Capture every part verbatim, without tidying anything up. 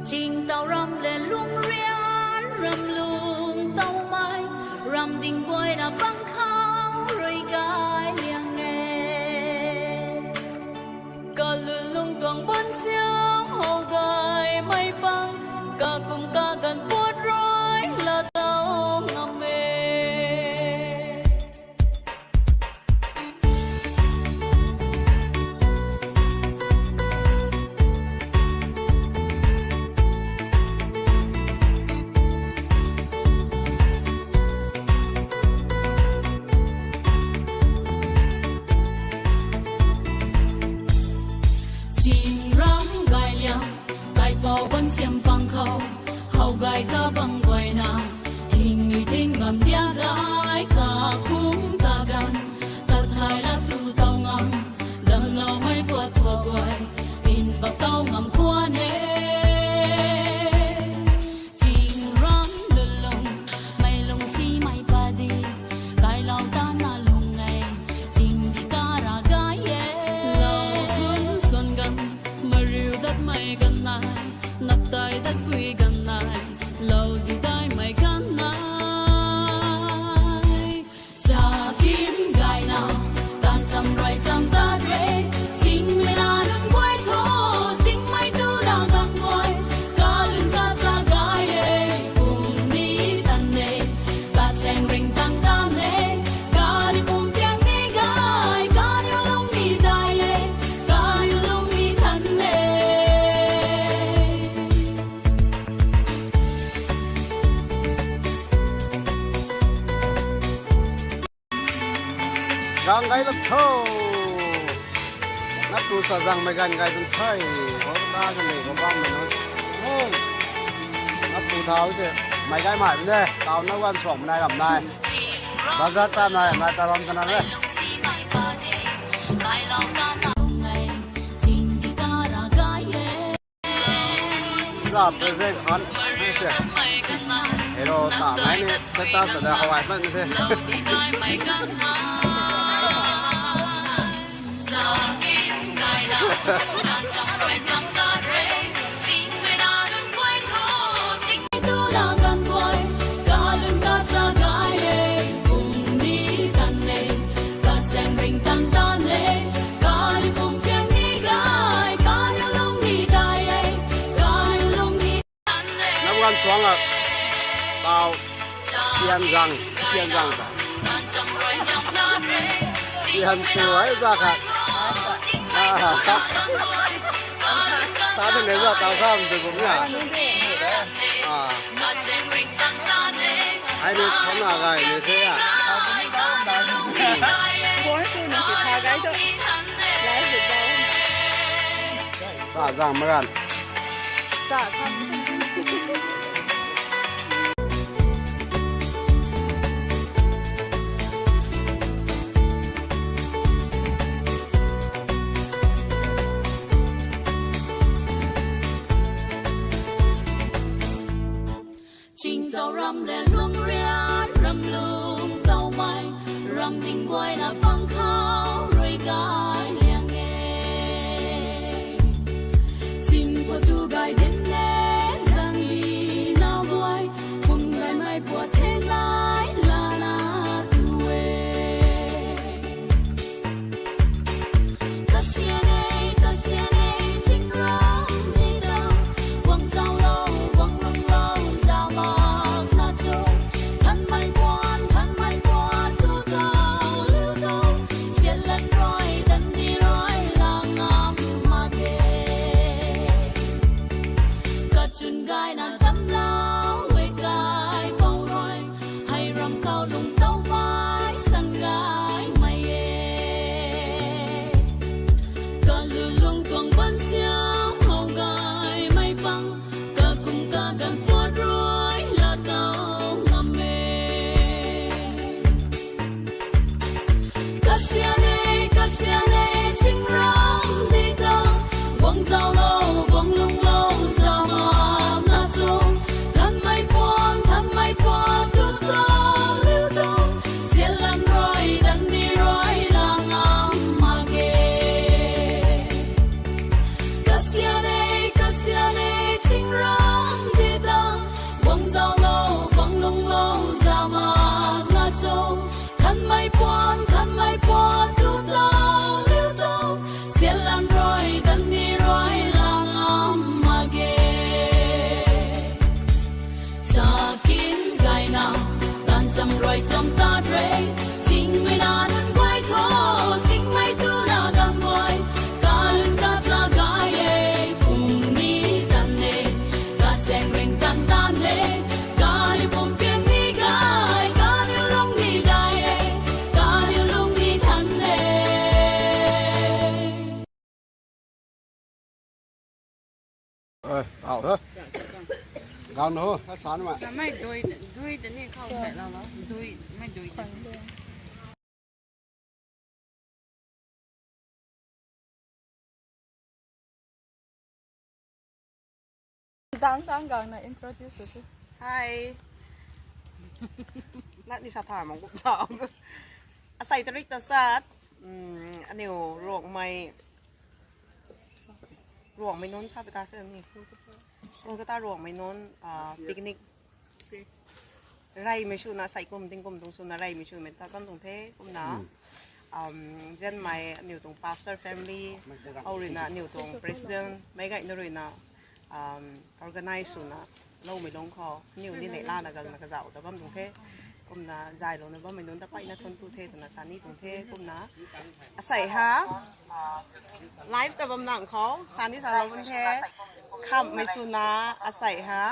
Chingtau ram le lungrian ram lung taumei, ram ding guayna pang khou rui gay liang e. Kalun lung tuang ban siam how gaymei pang, kakum kaganv puat rui la tau ngam e. Ching ram gay liang, kaipouc ban siam pang khou, how gay kabang guayna, thing i thing bang dia gay, kakum kaganv, kathai la tu tau ngam, damcloumei puat thuak guay, in bak tau ngam khwan e. Ching ram lulung, mei lung simei padi, kailou tana lung e, ching di kara gay e. Lou khun suan ganv, mariu datmei ganv nai, nap tai datpui ganv nai, lou di daimei ganv nai. Chakim gayna, taanv cham rui cham tat re, chingmei na nunc guay tho, chingmei tu la ganv guay, kalun kacha gay e, pum ni tan e, kachaeng ring tan tan e, kari pum piang ni gay, kari lung ni dai e, kari lung ni tan e. Gang gay lak tho. Nap tu sa zangmei ganv gay tun the. Hou ta sa ni khou bammei na. Nap tu thau te. Mei gay mai de. Tau na gan suang nai ram nai. Bazar ta nai, nai ta ram ta nai le. Sa present khan se. Hero ta nai ni, sa ta sa da hawai pan se. Nap gan suang a, tau, tian zang, tian zang ta. Tian tu ai za khat. Ah, ta, ta tu ne za tau sam tu kum ya. Ah. Ai ni thau na gay ni the ya. Phone sw ni si tha gay tu. Live video. Sa zang magan. Sa tham. Chingtau ram le lungrian ram lung taumei, ram ding guayna pang khou rui gay liang e. Ching pua tu gay din e, zang ni na guay, phung gaymei pua the nai lana tu e. Kasian e, kasian e, ching ram ni da, guang zauclou, guang lungclou, zauc mak na cho, thanmei puan, thanmei puan, tu tau liu tho, sian Hau, hau. Gan ho, a san ma. Sa mai dui, dui ta ni khou sai la lo. Dui, mai dui ta. Dang dang gang na introduce tu. Hi. Lat ni sa thar mang gup sa. Asei tarik ta sat. Um, aniu Ruangmei. Ruangmei nunc sa pita se ni. Kolkata Ruangmei nunc, ah, picnic. Reymei swna, asei kum, tingkum tuang swna reymei swmei ta kan tuang the, kumna. Um, zanmei, aniu tuang pastor family, hou ruina, aniu tuang president, meic gayna ruina, um, organize swna, loumei lungc khou, aniu ni neih lana gangna kazauh ta bam tuang the, kumna, zaylouna bammei nunc ta peyna thuanc ku the, twna sa ni tuang the, kumna. Asei ha, live ta bam nang khou, sa ni sa lou bam the, khamhmei swna, asei ha,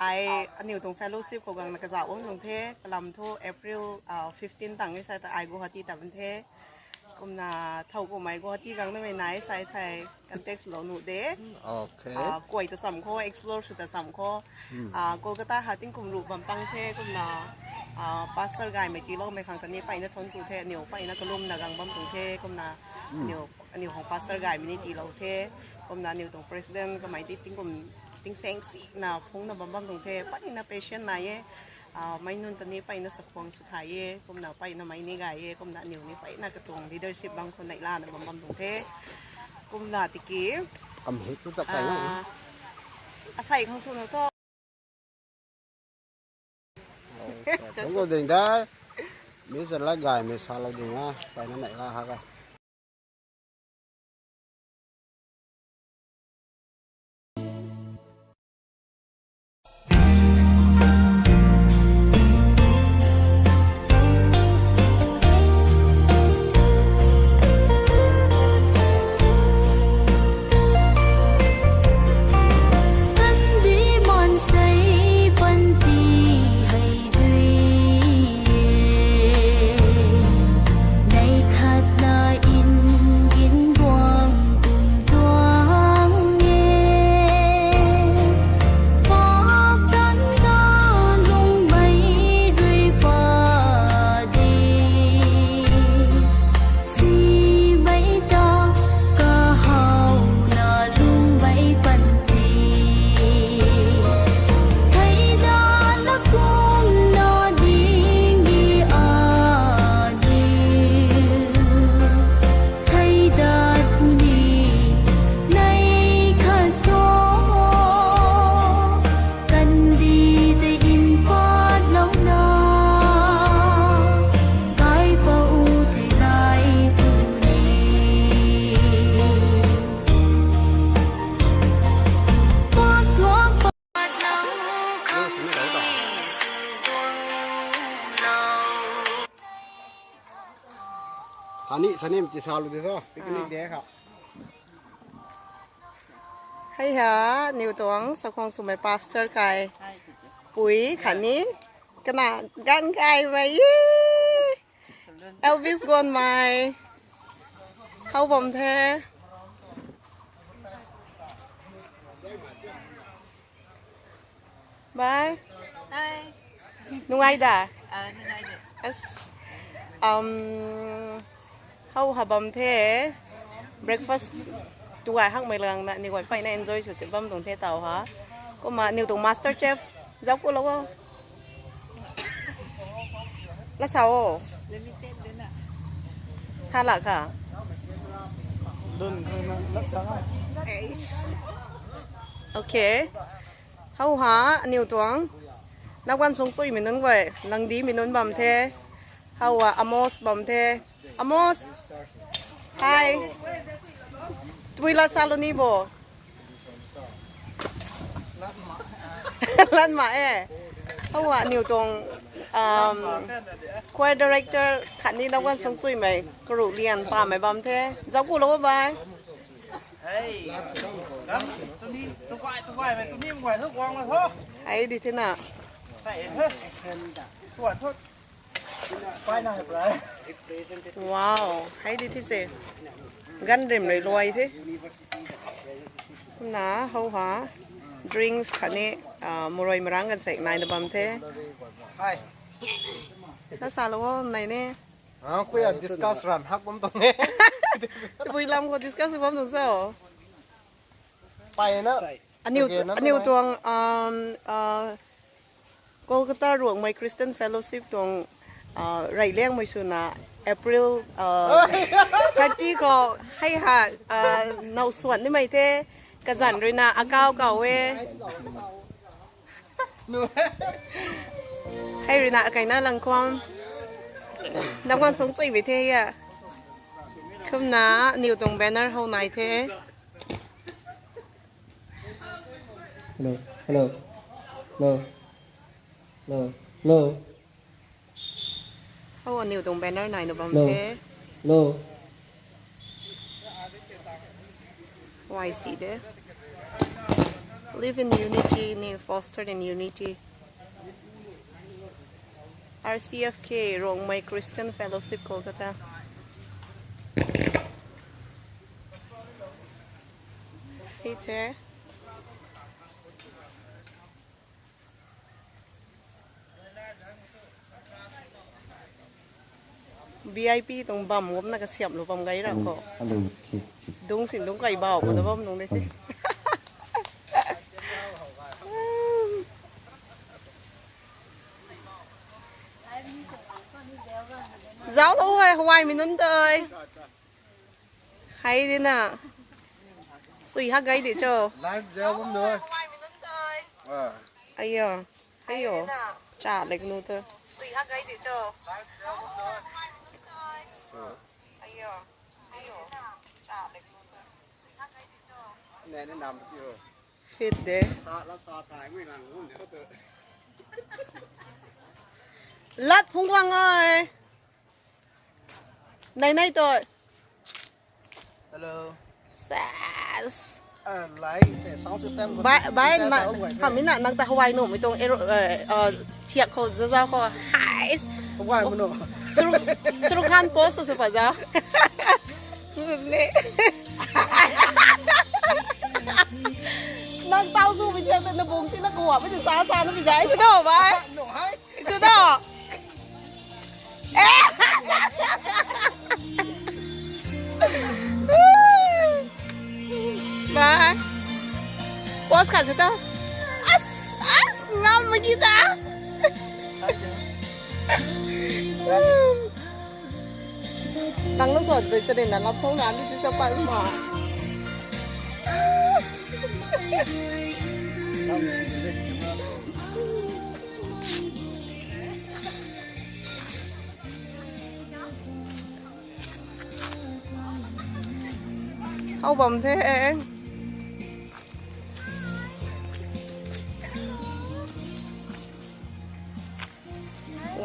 ai, aniu tuang fellowship khou gangna kazauh bam tuang the, kalam thu April, ah, fifteen tang e sa ta ai Guwahati ta bam the. Kumna thow kumhmei Guwahati gang namei nai sai thei contact lou nuh de. Okay. Ah, kuay ta cham khou, explore sw ta cham khou. Ah, Kolkata ha tingkum ruh bam pang the, kumna, ah, pastor gaymei tiiloumei khang ta ni peyna thuanc ku the, aniu peyna kalumna gang bam tuang the, kumna, aniu, aniu khang pastor gaymei ni tiilou the, kumna aniu tuang president kamei ti tingkum tingsaeng sina phungna bam bam tuang the, peyna patient nai e, ah, meic nunc ta ni peyna sakhwang sw thay e, kumna peyna mei ni gay e, kumna aniu ni peyna katuang leadership bang khou neih lana bam bam tuang the, kumna tiki. Kam hei tu ta kai, ah, asei khang swna tho. Thank you ding da. Mi sa la gaymei salou ding a, peyna neih la ha ga. Sani, sani, mti salu de so, picnic de kha. Hei ha, aniu tuang sakhwang swmei pastor kai. Pui khatni, kana gan kai mei. Elvis Gonmei. How bam the? Bye. Hi. Nungai da? Ah, nungai da. As, um, how ha bam the? Breakfast tu gay hakmei lang na, ni guay peyna enjoy sw ti bam tuang the tau ha. Kumna, aniu tuang master chef. Zauc ku lou o. La sa o. Sa la kha. Okay. How ha, aniu tuang. Nap kan sung chui mei nunc guay, nang di mei nunc bam the. How ha, Amos bam the. Amos. Hi. Tui la sa lou ni bo. Lan ma e. How ha, aniu tuang, um, choir director khatni nap kan sung chui mei, karu lian pa mei bam the. Zauc ku lou bye. Hei di the na. Wow, hei di the se. Gan rim rui luai the. Kumna, how ha. Drinks khatni, ah, murui marang kan sek naina bam the. Hai. Na sa lo nai ne. Ah, kuya discuss ran hak bam tang e. Tabui lam khou discuss bam tuang cho. Pai na. Aniu, aniu tuang, um, uh, Kolkata Ruangmei Christian Fellowship tuang, uh, rey liangmei swna April, uh, thirty khou hei ha, uh, now swan nimei the, kazan ruina akau kau e. Hei ruina akaina langkhwang. Namkwan song chui bi the ya. Kumna aniu tuang banner how nai the. Hello, hello, hello, hello, hello. Oh, aniu tuang banner nai na bam the. Hello. Why see there? Live in unity, ni foster in unity. R C F K, Ruangmei Christian Fellowship Kolkata. Hei the. V I P tuang bam gumna kasiamlou bam gai ra kho. Dung sin dung kai bau ko da bam nung de. Zauclou hei, hawai mi nunc tei. Hei di na. Sui hak gai di cho. Live zau bam nui. Ah. Ayo. Ayo. Cha lek nu to. Sui hak gai di cho. Ayo. Ayo. Cha lek nu to. Ne ne nam ti ho. Fit de. Sa la sa thai mui nang ngun de to. Lat phung kwang oi. Nai nai to. Hello. Ses. Ah, lai, che, sound system ko. Bai, bai, na, hamina nang ta hawai nu mi tuang ero, eh, eh, thiak khou zaza khou. Hais. Hawai mu no. Suru, suru khan post su pa za. Ne. Nang tau su mi thiak na bung ti na kuwa mi sa sa na mi jai su do bai. No hai. Su do. Bye. Pause khat sw ta. As, as, ngam magi ta. Nang lou cho rui chari na lap song na ni chi sa pai ma. How bam the.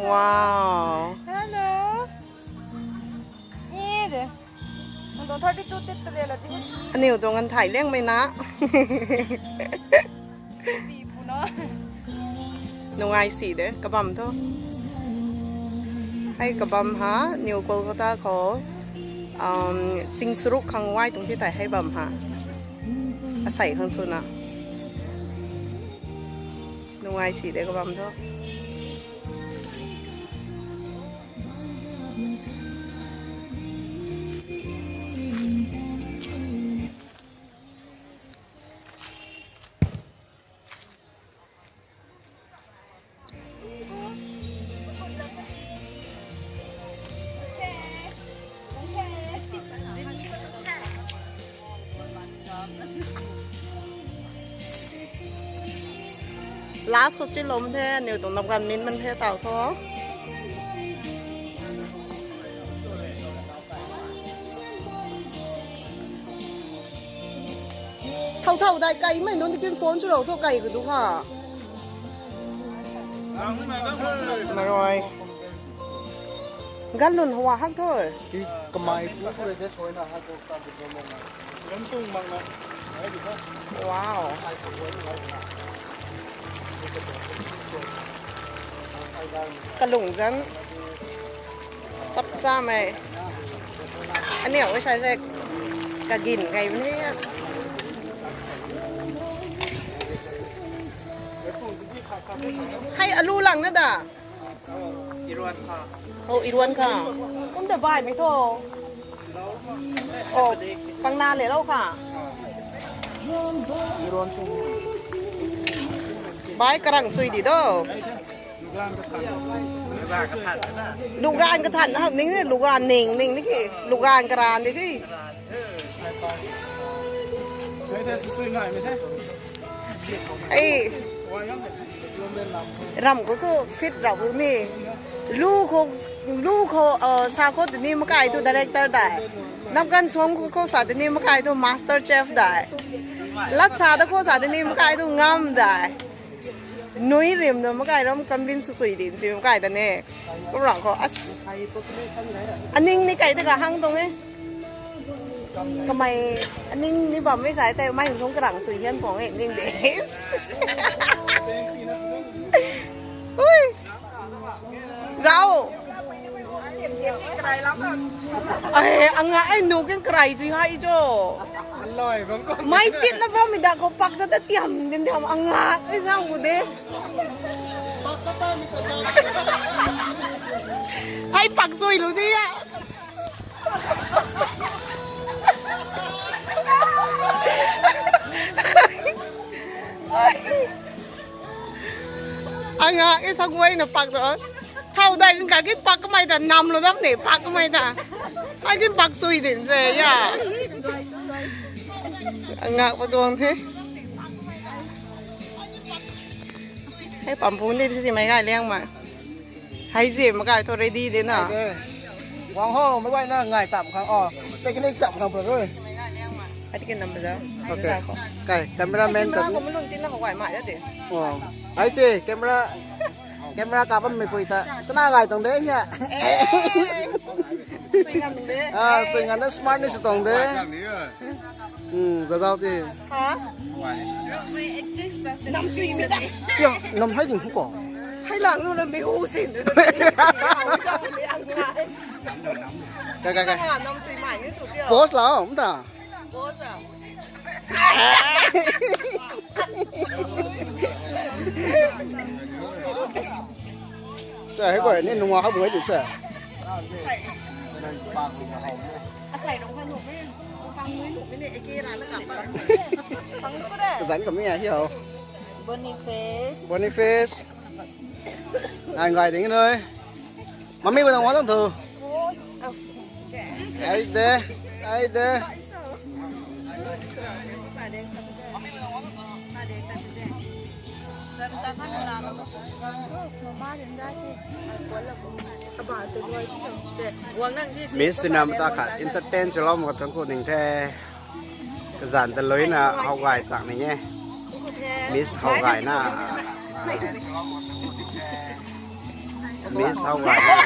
Wow. Hello. Ni de. Nang tuang thirty two tit tale la di. Aniu tuang kan thai leng mei na. Pi pu no. Nungai si de, kabam tho. Hei kabam ha, New Kolkata khou, um, ching saruk khang wai tuang ti tei hei bam ha. Asei khang swna. Nungai si de kabam tho. Last khou chin lou the, aniu tuang nam ganv min man the taw tho. Thau thau dai kai mei nunc di kin phone sw rou tho kai ka du kha. Marui. Gan lun hwa hak tho. Ki kamai pu pu re de soi na ha ko ka bu mo na. Ram tung mang na. Wow. Kalung zan. Chap cha mei. Aniu e sai se kagin kai bun he. Hei alu lang na da. Iruan kha. Oh, iruan kha. Kum ta bai mi tho. Oh, pangna le lou kha. Iruan sung. Bai karang chui di do. Lugan kathan ha ning ni, lugan ning ning ni ki, lugan karan di ki. Ei, ram khou tu fit rap ni. Lu khou, lu khou, uh, sa khou tini makai tu director dai. Napkan suang khou, khou sa tini makai tu master chef dai. Lat sa da khou sa tini makai tu ngam dai. Nui rim na makai ram convince sui din si makai ta ne. Kum rang khou as. Aning ni kai ta ka hang tuang e. Kamei aning ni bam e sai tei mai sung karang sui hian pong e ning de. Ui. Zau. Ai, anga ai nu keng karai zui hai cho. Mai tit na bam mi da ko pak ta ta tiam dim tiam anga ai zau mu de. Ai pak zui lu de ya. Anga e thak guay na pak do. Thau dai ka ki pak kamei ta nam lo dam ne pak kamei ta. Ai ki pak sui din se ya. Anga pa duang the. Hei pampu ni si mai gai liang ma. Hei zi makai thu ready de na. Wang ho, mei guay na ngai cham khang. Oh, picnic cham khang bro. Hei ki nam ba za. Okay. Kai cameraman ta. Ko mun tin na ko guay ma ya de. Oh. Hei zi camera, camera ka bam mei pui ta. Tana ngai tong de ya. Sui ngan de. Ah, sui ngan na smart ni sw tong de. Hmm, gazau ti. Ha? Nam chui mi da. Ya, nam hai ding ko. Hai lang nu na mi hu sin. Kai, kai, kai. Nam chui mai ni su tio. Boss la, um ta. Boss a. Sa hei guay ni nunga hak bu hei di sa. Asai rong kha nuh e, kang nui nuh e ne, eke ra na kap pa. Pang nuh ko de. Kazan kami a hi ho. Boniface. Boniface. Ai ngai ding nui. Mami bu nang wang tang thu. Ai de, ai de. Miss Sinam ta khat entertain swlou mak khat thang ku ning the. Kazan ta lui na how gay chang ning e. Miss how gay na. Miss how gay na.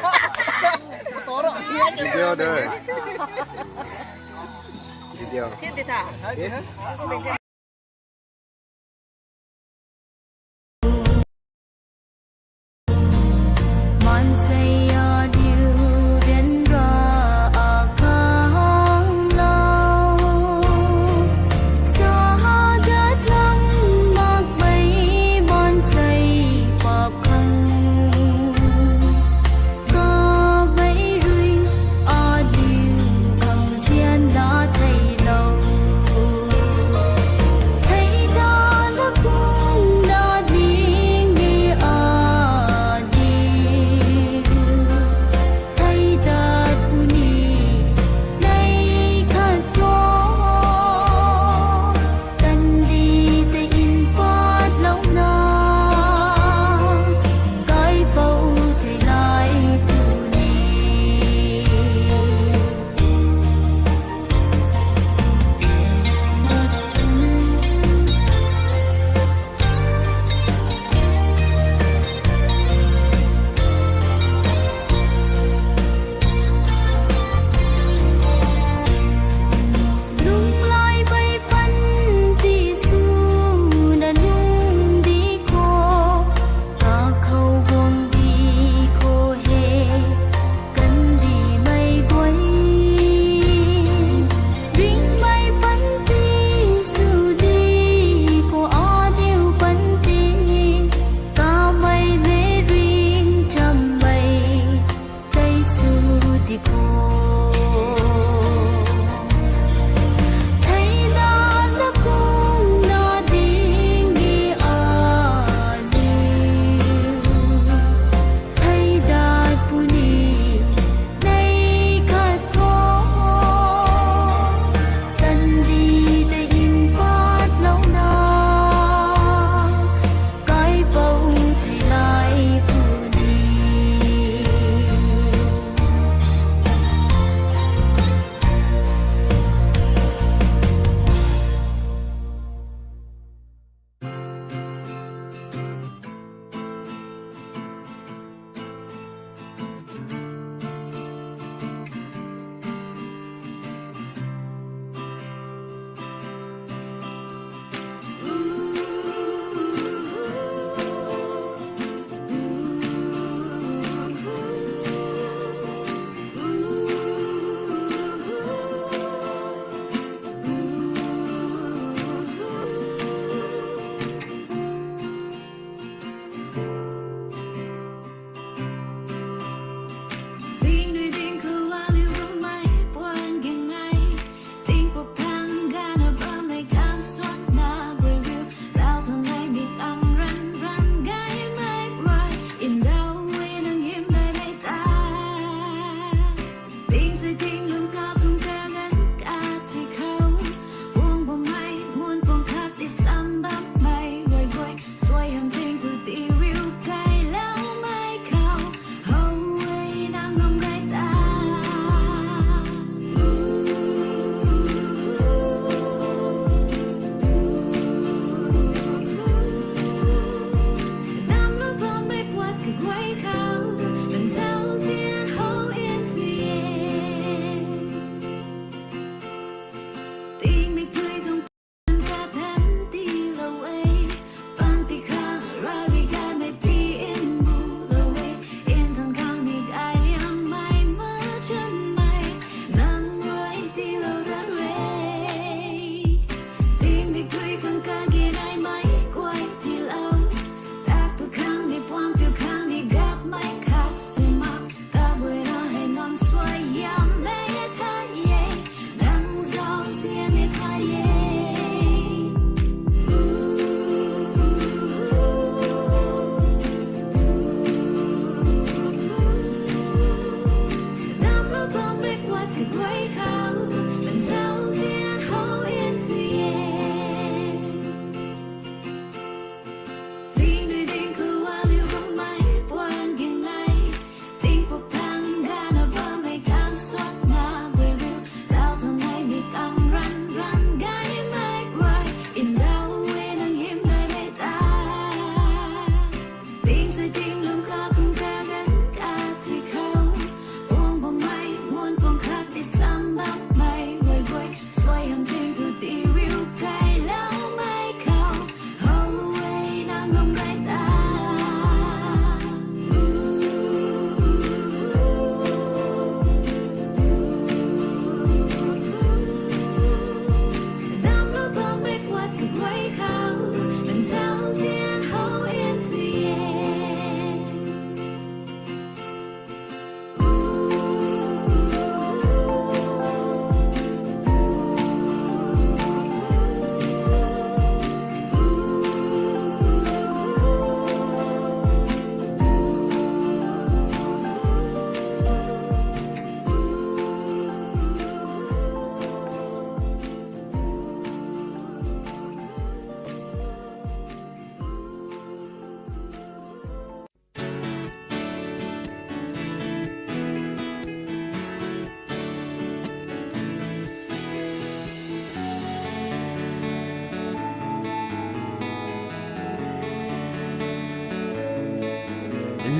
Video de. Video. Maansei a diu ryanra a khang lou, sa dat lam makmei maansei pap khang, kabei rui a diu khang sian na theilou.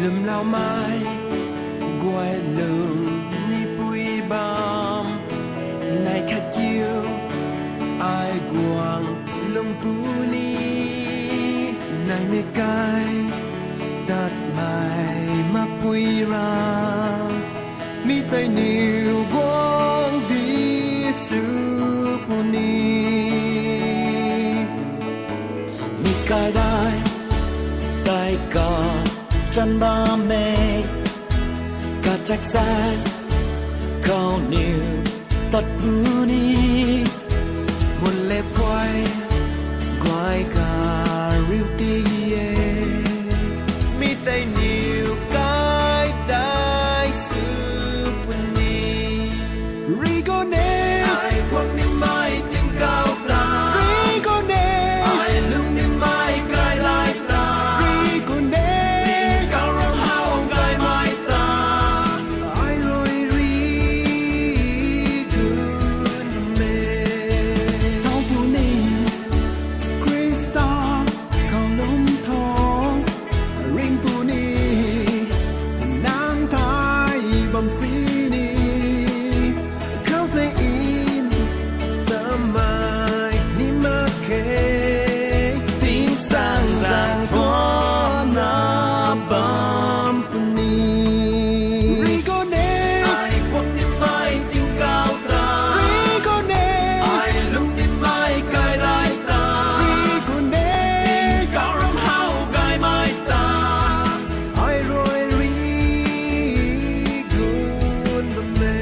Lwmloumei guay lung ni pui bam, nai khat kiu ai guang lung puni, naimei kai tatmei mapui ra, mi tei niw guang di sw puni. Mi kai dai, tei ka chan bammei, kachak sa khou niw tat puni, mun le puai guay ka riu ti e, mi tei niw kai dai sw puni. Rigone, ai guang nimei tingkauh ta. Rigone, ai lung nimei kai dai ta. Rigone, tingkauh ram how gaymei ta. Ai rui ri gun me. Thau puni, Khrista khou lum tho, ring puni, nang thai bam sini, khou tei in, tamei ni mak khe, ting sang zang tuan na bam puni. Rigone, ai guang nimei tingkauh ta. Rigone, ai lung nimei kai dai ta. Rigone, tingkauh ram how gaymei ta. Ai rui ri gun bam e.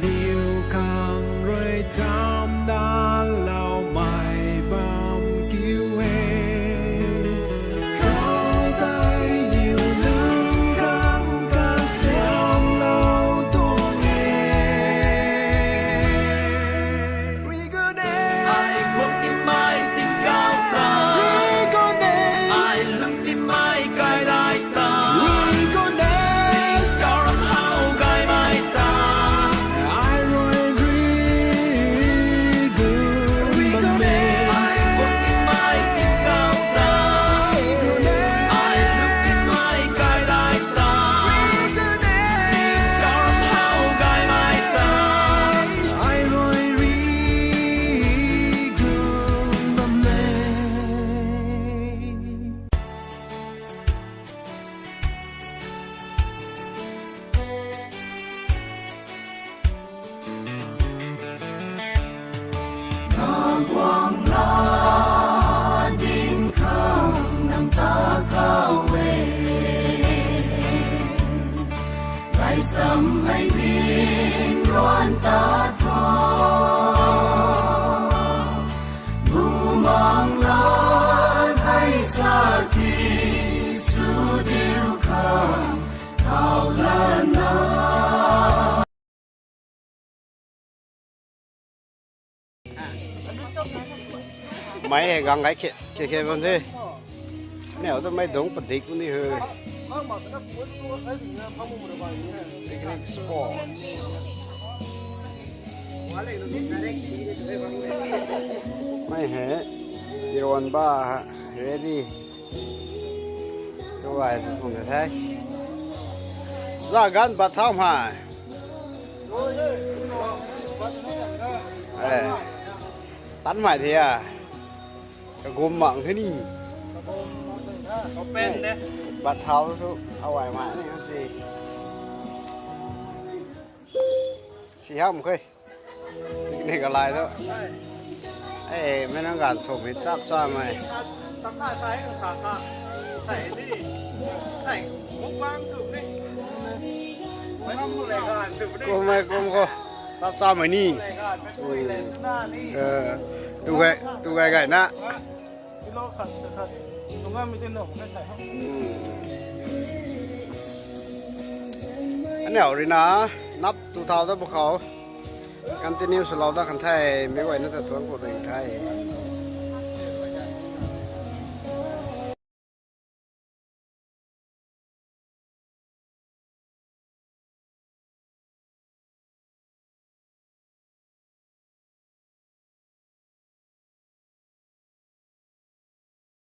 Niw khang rui cham daloumei bam kiu e. Khou tei niw lung khang kasiamlou tuang e. Rigone, ai guang nimei tingkauh ta. Rigone, ai lung nimei kai dai ta. Rigone, tingkauh ram how gaymei ta. Ai rui ri gun bam e. Ai guang nimei tingkauh ta. Rigone, ai lung nimei kai dai ta. Rigone, tingkauh ram how gaymei ta. Ai rui ri gun bam e. Ravguangc la ding khang nang ta kau e. Gaysamei ding ruan ta tho. Bumaengc la hei sa ki sw diu khang thau lana. Mei hei gang gay khe khe khe bam the. Neu tu mei dungc padik puni he. Picnic spot. Mei hei. Iron ba ready. Tu ai tu kum the. Za gan bat thau hei. Eh. Tan mai the a. Kagum mang the ni. Open de. Bat thau tu awai mai ni si. Si ham khe. Ni ka lai tu. Eh, mei nang gan thum hi chap chap mai. Kum mai kum ko. Chap chap mai ni. Eh, tu gai, tu gai gai na. Aniu rui na, nap tu thau da bu khou. Continue swlou da kan the, mei guayna ta thuanc khou ding the.